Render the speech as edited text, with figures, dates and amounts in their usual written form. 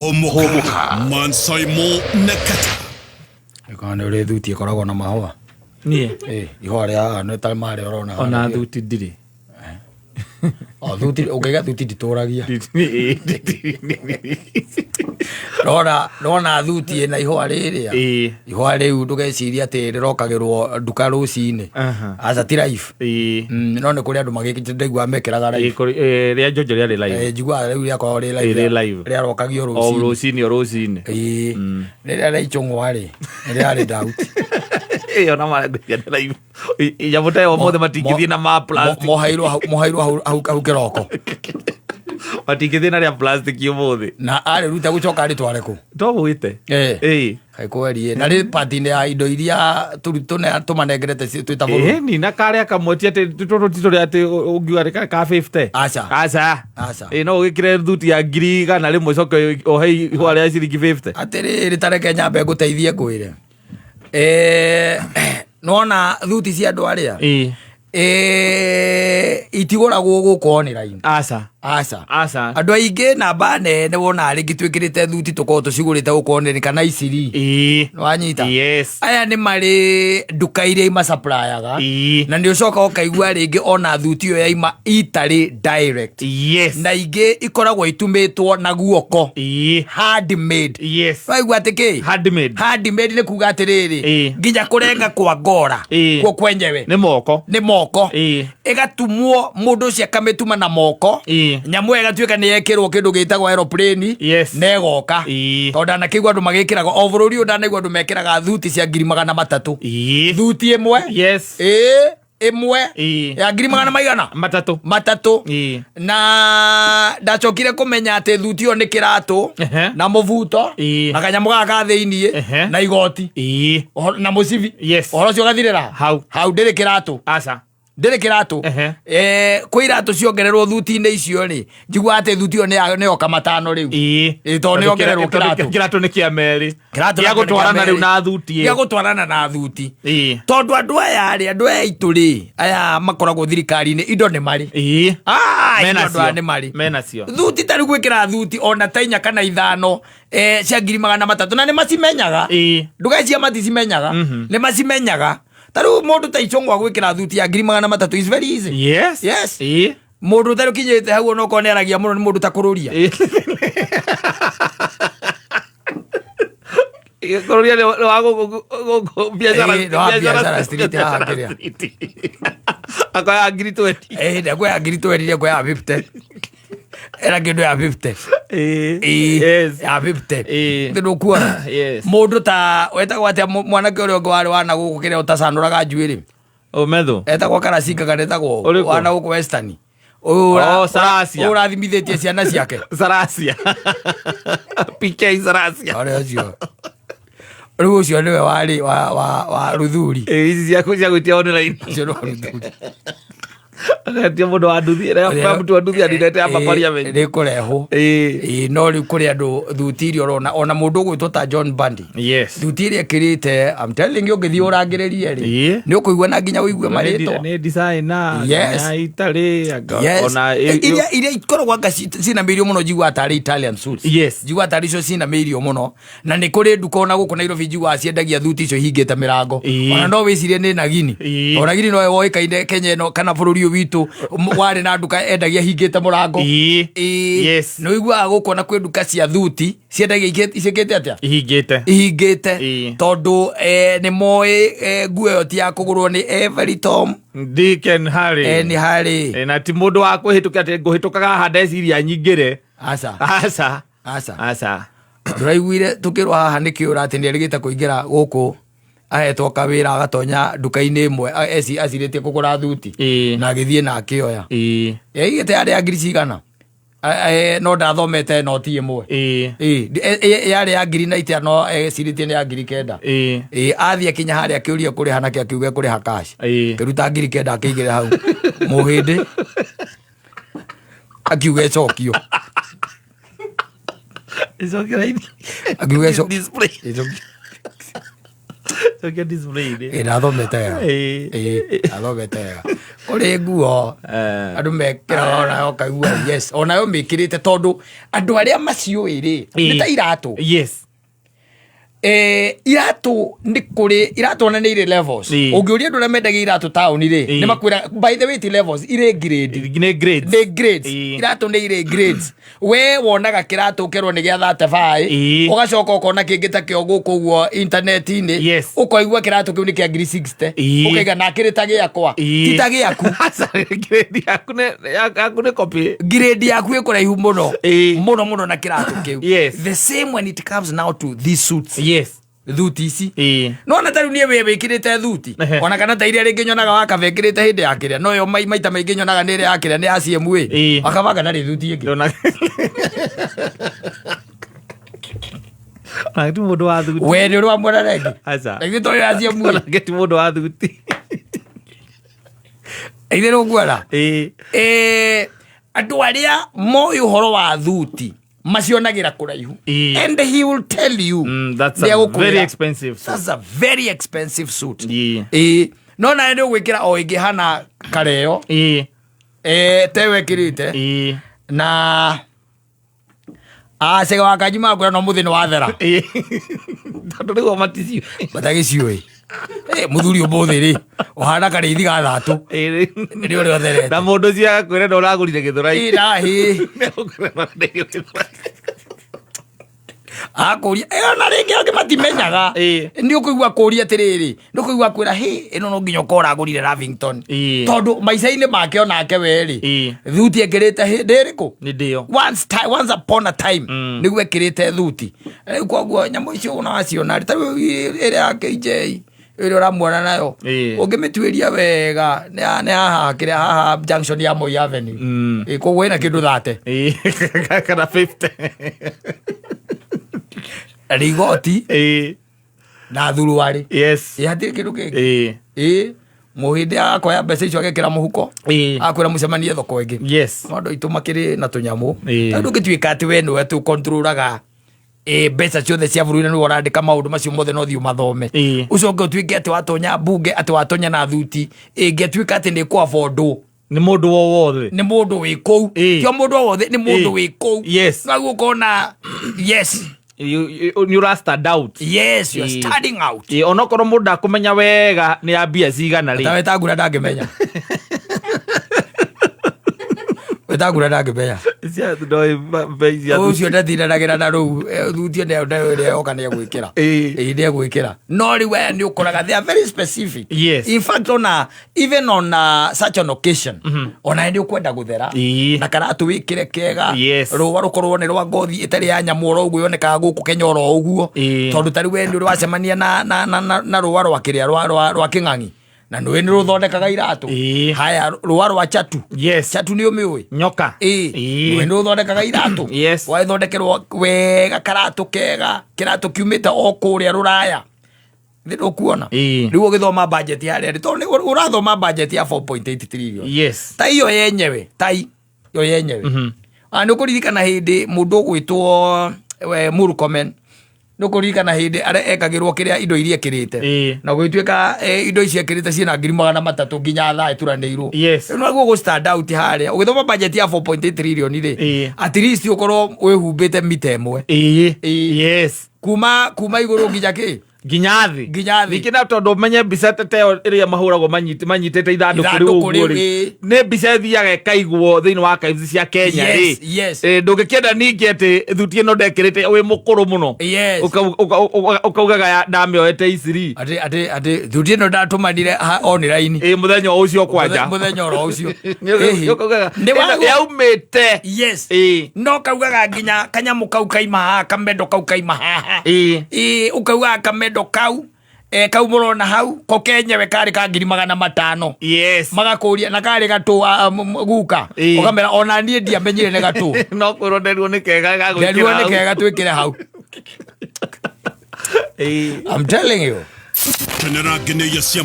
Hũmũka Mansaimo na Kata. Kana nĩ ũrĩ thuti ĩkoragwo na mahũa? Niĩ? Ĩ, ihũa rĩa haha nĩ ta marĩa ũrona haha. Ona thuti ndirĩ. O thuti ũngĩiga thuti nditũragia. Nona nona thuti ĩna ihũa rĩrĩa. Ĩĩ. Ihũa rĩu ndũgecirie atĩ rĩrokagĩrwo nduka rũcinĩ. Aha. Aca ti life. Ĩĩ. No nĩ kũrĩ andũ magĩkĩte ndaiguaga mekĩraga Ĩĩ, live. Rĩa Njonjo rĩarĩ live. Eh, njiguaga rĩu rĩakoragwo rĩ live. Ĩĩ, rĩ live. Rĩarokagio O rũcinĩ. rũcinĩ o rũcinĩ. Ĩĩ. Rĩrĩa rĩa icũng'wa rĩ, nĩ rĩarĩ doubt. Ĩĩ, ona marengũria nĩ live. Nyamũ ta ĩyo mothe matingĩthiĩ na ma plastic. Mohairwo hau mohairwo hau hau hau kĩroko. Matingĩthiĩ na rĩa plastic ũmũthĩ. Na arĩruta gũcoka arĩtware kũ? To gwĩte. Eh. Ĩĩ. Kaĩ kweri na rĩ part-inĩ ya indo iria tũmanengerete twĩ ta bũrũri. Ĩni na karĩa kamwe ti atĩ tũtũ ti tũrĩa atĩ ũngiuga nĩ ka 50. Aca. Aca. Aca. Ĩĩ no ũgĩkĩre thuti ya 100,000 ũcoke ũhe ihũa rĩa ciringi 50. Atĩrĩrĩ ta reke nyambe ngũteithie ngwĩre. Eh, nĩwona thuti cia andũ arĩa? Ĩĩ. Eh, itigũragwo gũkũ online. Aca. Aca. Aca. Andũ aingĩ namba nene wonaga rĩngĩ twĩkĩrĩte thuti tũkoragwo tũcigũrĩte gũkũ online kana iciri. Ĩĩ. Nĩwanyita? Yes. Aya nĩ marĩ nduka iria imacaprayaga. Ĩĩ. Na nĩ ũcokaga ũkaigua rĩngĩ ona thuti ĩyo yaima itarĩ direct. Yes. Na ingĩ ikoragwo itumĩtwo na guoko. Ĩĩ. Handmade. Yes. Waigua atĩ kĩ? Handmade. Handmade nĩ kuga atĩrĩrĩ. Ĩĩ. Nginya kũrenga kwa ngora. Ĩĩ. Kuo kwenyewe. Nĩ moko. Nĩ moko. Ĩĩ. Ĩgatumwo mũndũ ũcio akamĩtuma na moko. Ĩĩ. Nyamũ ĩyo ĩgatuĩka nĩ yekĩrwo kĩndũ gĩtagwo aeroplane. Yes. Na ĩgoka. Ĩĩ. Tondũ ndanakĩigua andũ magĩkĩraga o bũrũri ũyũ ndanaigua andũ mekĩraga thuti cia 300,000. Ĩĩ. Thuti ĩmwe. Yes. Ĩĩ. Ĩmwe. Ĩĩ. Ya ngiri magana maigana? Matatũ. Matatũ. Ĩĩ. Na ndacokire kũmenya atĩ thuti ĩyo nĩ kĩratũ. Ehe. Na mũbuto. Ĩĩ. Na kanyamũ gaka ka thĩiniĩ. Ehe. Na igoti. Ĩĩ. Na mũcibi. Yes. Ũhoro ũcio ũgathirĩra Hau. Hau ndĩrĩ kĩratũ. Aca. Ndĩrĩ kĩratũ. Ehe. Eh, kwĩ iratũ ciongererwo thuti-inĩ icio rĩ, njiguaga atĩ thuti ĩyo nĩ yoka matano rĩu. Ĩĩ. Ĩĩ, tondũ nĩ yongererwo kĩratũ. Kĩratũ nĩ kĩa merĩ. Kĩratũ Gĩa nakĩo nĩ kĩa gũtwarana rĩu merĩ. na thuti ĩyo. Gĩa gũtwarana na thuti. Ĩĩ. Tondũ andũ aya rĩ, andũ aya aitũ rĩ, aya makoragwo thirikari-inĩ, indo nĩ marĩ. Ĩĩ. Ah, Mena indo andũ aya cio. nĩ marĩ. Mena cio. Thuti ta rĩu gwĩkĩra thuti ona ta inya kana ithano cia 300,000 na nĩ macimenyaga. Ĩĩ. Ndũgeciria maticimenyaga. Nĩ macimenyaga. Ta rĩu mũndũ ta Icũng'wa gwĩkĩra thuti ya 300,000 is very easy. Yes. Yes. Ĩĩ. Mũndũ ũtarĩ ũkinyĩte hau onokorwo nĩ aragia mũno nĩ mũndũ ta kũrũria. Ĩĩ. Kũrũria nĩ wa gũkũ biacara. Ĩĩ, nĩ wa biacara street haha kĩrĩa. Akoya 20,000. Ĩĩ, ndakuoya 20,000, ndakuoya 50. Era kĩndũ ya 50. Ĩĩ. Ĩĩ, Yes. ya 50. Ĩĩ. Nĩ ndũkuona. Yes. Mũndũ ta wetagwo atĩa mwanake ũrĩa ũngĩ warĩ wa na gũkũ kĩrĩa ũtacanũraga njuĩrĩ? Ũmetho. Etagwo Karacinga kana etagwo Ũrĩkũ? wa na gũkũ Western. Ũyũ Oh, Saracia. ũyũ ũrathimithĩtie ciana ciake. Saracia. PK Saracia. Ũrĩa ũcio. Rĩu ũcio nĩwe warĩ wa Ruthuri. Ĩĩ, ici ciaku cia gwĩtia online. Ũcio nĩ wa Ruthuri. Agetia mũndũ wa nduthi, ĩrĩa mũtu wa nduthi aninete hapa parliament. Nĩ kũrehwo. Ĩĩ. Ĩĩ, no rĩu kũrĩ andũ thuti iria ũrona ona mũndũ ũgwĩtwo ta John Bundy. Yes. Thuti ĩrĩa ĩkĩrĩte, I'm telling you ũngĩthiĩ ũrangĩrĩrie rĩ. Ĩĩ. Nĩ ũkũigua na nginya ũigue marĩtwa. Nĩ designer, Yes. ya Italy, anga- Yes. ona Iria ikoragwo anga cinamĩirio mũno njiguaga tarĩ Italian suits. Yes. Njiguaga tarĩ icio cinamĩirio mũno. Na nĩ kũrĩ nduka ona gũkũ Nairobi njiguaga ciendagia thuti icio ihingĩte mĩrango. Ĩĩ. Ona no wĩcirie nĩ Nagini. Ĩĩ. Ona Nagini nowe woĩkaine Kenya ĩno kana bũrũri ũyũ witũ warĩ na nduka endagia hingĩte mũrango. Ĩĩ. Ĩĩ. Yes. Nĩ ũiguaga gũkũ ona kwĩ nduka cia thuti ciendagia ciĩkĩte atĩa? Ihingĩte. Ihingĩte. Ĩĩ. Tondũ nĩ moĩ nguo ĩyo ti ya kũgũrwo nĩ every Tom Dick and Harry. and Harry. Ĩ, na ti mũndũ wa kũhĩtũka atĩ ngũhĩtũkaga haha ndeciria nyingĩre. Aca. Aca. Aca. Aca. Ndũraiguire tũkĩrwo haha nĩ kĩũra atĩ nĩ erĩgĩte kũingĩra gũkũ ahetwo kawĩra agatonya nduka-inĩ ĩmwe acirĩtie kũgũra thuti. Ĩĩ. Na agĩthiĩ na akĩoya. Ĩĩ. Yaigĩte yarĩ ya ngiri cigana? No ndathomete noti ĩmwe. Ĩĩ. Ĩĩ, yarĩ ya ngiri na itia no ecirĩtie nĩ ya 9,000. Ĩĩ. Ĩĩ, athiĩ akinya harĩa akĩũria kũrĩha nakĩ akiuga kũrĩha cash. Ĩĩ. Akĩruta 9,000 akĩigĩrĩra hau. Mũhĩndĩ akiuga ĩcokio. Ĩcokera ini. Akiuga Display. ĩcokio. Ĩcokia display-inĩ. Ĩĩ, ndathomete wega. Ĩĩ. Ĩĩ, ndathomete wega. Kũrĩ nguo andũ mekĩraga onayo ũkaigua yes, onayo mĩkĩrĩte, tondũ andũ arĩa maciũĩ rĩ, nĩ ta iratũ. Iratũ nĩ kũrĩ iratũ, ona nĩ irĩ levels. Ũngĩũria andũ arĩa mendagia iratũ taũni rĩ, nĩ makwĩra, by the way, ti levels, irĩ grade. Nĩ grades. Nĩ grades. Iratũ nĩ irĩ grades. We wonaga kĩratũ ũkerwo nĩ gĩa 35, ũgacoka ũkona kĩngĩ ta kĩo gũkũ ũguo intaneti-inĩ, ũkaigua kĩratũ kĩu nĩ kĩa ngiri 60, ũkaiga na kĩrĩ ta gĩakwa. Ti ta gĩaku. Aca, grade yaku nĩ copy. Grade yaku ĩ kũraihu mũno mũno mũno na kĩratũ kĩu. The same when it comes now to these suits, thuti ici. No ona ta rĩu niĩ wĩ wĩkĩrĩte thuti, ona kana ta iria rĩngĩ nyonaga wakaba ĩkĩrĩte hĩndĩ ya kĩrĩa, no yo maita maingĩ nyonaga nĩ ĩrĩa ya kĩrĩa, nĩ ya CMA. Wakabanga ndarĩ thuti ĩngĩ. Onake ti mũndũ wa thuti. We nĩ ũrĩ wamuona rĩngĩ? Aca. Na ithuĩ tũrĩ ya CMA. Onake ti mũndũ wa thuti. Ithuĩ nĩũkuona. Andũ arĩa moĩ ũhoro wa thuti macionagĩra kũraihu. And he will tell you. That's a Nĩegũkwĩra, very expensive suit. That's a very expensive suit. Ĩĩ, no nawe nĩ ũgwĩkĩra o ĩngĩ hana kareo, tewe ĩkĩrĩte na acega wa kanji makwĩra no mũthĩ nĩ wathera. Tondũ rĩu o maticio. Matagĩciũĩ mũthuri ũmũthĩ rĩ ũhana karĩithi ga thatũ nĩ ũrĩa ũtherete. Na mũndũ ũcio agakwĩra na ũragũrire Gĩthũrai. Irahi. Nĩagũkwĩra ũragũrire Gĩthũrai. Akũria ona rĩngĩ angĩ matimenyaga. Nĩ ũkũigua kũria atĩrĩrĩ, nĩ ũkũigua kwĩra hĩ ĩno no nginya ũkorwo ũragũrire Lavington, tondũ maica-inĩ make onake we rĩ, thuti ekĩrĩte hĩndĩ ĩrĩkũ? Nĩ ndĩo. Once upon a time, nĩguo ekĩrĩte thuti. Rĩu koguo nyamũ icio ona waciona rĩ, ta rĩu ĩrĩa ya KJ ĩrĩa ũramuona nayo, ũngĩmĩtuĩria wega nĩ haha kĩrĩa haha junction ya Moi Avenue. Koguo ĩna kĩndũ 30. Kana 50. Rigoti na thuruarĩ. Ĩ hatirĩ kĩndũ kĩngĩ. Ĩ mũhĩndĩ akoya mbeca icio agekĩra mũhuko, akwĩra mũcemanie thoko ĩngĩ. No andũ aitũ makĩrĩ na tũnyamũ. Tondũ ũngĩtuĩka atĩ we nĩwe atĩ ũkontrolaga mbeca ciothe cia bũrũri na nĩwe ũrandĩka maũndũ macio mothe, no thiĩ ũmathome, ũcoke ũtuĩke atĩ watonya mbunge atĩ watonya na thuti ĩngĩtuĩka atĩ nĩ kũabondwo Nĩ mũndũ o wothe. Nĩ mũndũ wĩ kũu. Ti o mũndũ o wothe, nĩ mũndũ wĩ kũu. Noguo ũkona yes. Nĩ ũra stand out. Yes, you are standing out. Onokorwo mũndũ ndakũmenya wega nĩ ya mbia cigana rĩ. Ta wetangura ndangĩmenya, wetangura ndangĩmenya. Bei cia ũcio ndatindanagĩra na rũu thuti ĩno ĩrĩa yoka nĩ egwĩkĩra. Ĩĩ, nĩ egwĩkĩra, no rĩu aya nĩ ũkoraga they are very specific. In fact, ona even on such an occasion, ona nĩ ũkwenda gũthera na karatũ wĩkĩre kega, rũa rũkorwo nĩ rwa ngothi ĩtarĩ ya nyamũ oro ũguo yonekaga gũkũ Kenya oro ũguo. Tondũ ta rĩu we nĩ ũrĩ wacemania na rũa rwa kĩrĩa rwa kĩng'ang'i, na nĩũĩ nĩ rũthondekaga iratũ. Haya, rũa rwa chatu. Chatu nĩ ũmĩũĩ? Nyoka. Ĩĩ. Nĩũĩ nĩ rũthondekaga iratũ. Wagĩthondekerwo wega karatũ kega, kĩratũ kiumĩte o kũrĩa rũraya nĩ ũkuona. Rĩu ũgĩthoma budget harĩa rĩ, tondũ nĩ ũrathoma budget ya 4.8 trillion, ta iyo yenyewe, tai yo yenyewe. Nĩ ũkũririkana hĩndĩ mũndũ ũgwĩtwo Murkomen, nĩ ũkũririkana hĩndĩ arĩa ekagĩrwo kĩrĩa indo iria ekĩrĩte, na gũgĩtuĩka indo icio ekĩrĩte ciĩna 300,000 nginya thaa ĩturanĩirwo. Rĩu naguo gũ stand out harĩa ũgĩthoma budget ya 4.8 trillion rĩ, at least ũkorwo wĩhumbĩte mita 1. Kuma igũrũ nginya kĩ? Nginya thĩ. Nginya thĩ. Ningĩ na tondũ ũmenye mbica ta ĩyo ĩrĩa mahũragwo manyitĩte ithandũkũ rĩu Ithandũkũ ũguo rĩu, rĩ, ĩĩ. nĩ mbica ĩthiaga ĩkaigwo thĩinĩ wa archives cia Kenya rĩ. Ndũngĩkĩenda ningĩ atĩ thuti ĩno ndekĩrĩte wĩ mũkũrũ mũno, ũkaugaga ndamĩoete iciri. Atĩ thuti ĩno ndatũmanire online. Ĩ mũthenya o ũcio kwanja. Mũthenya oro ũcio. Ũkaugaga Nĩ ĩno yaumĩte. No kaugaga nginya kanyamũ kau kaima haha, kamendo kau kaima haha. Ĩĩ, ũkaugaga kamendo kau kau mũrona hau ko kenyewe karĩ ka 500,000. Magakũria na karĩ gatũ guka. Ũkamera ona niĩ ndiamenyire nĩ gatũ. No kwĩrwo nderuo nĩ kega ga gwĩkĩra nderuo nĩ hau. Kega twĩkĩre hau. I'm telling you. Kenera ngeneia cia.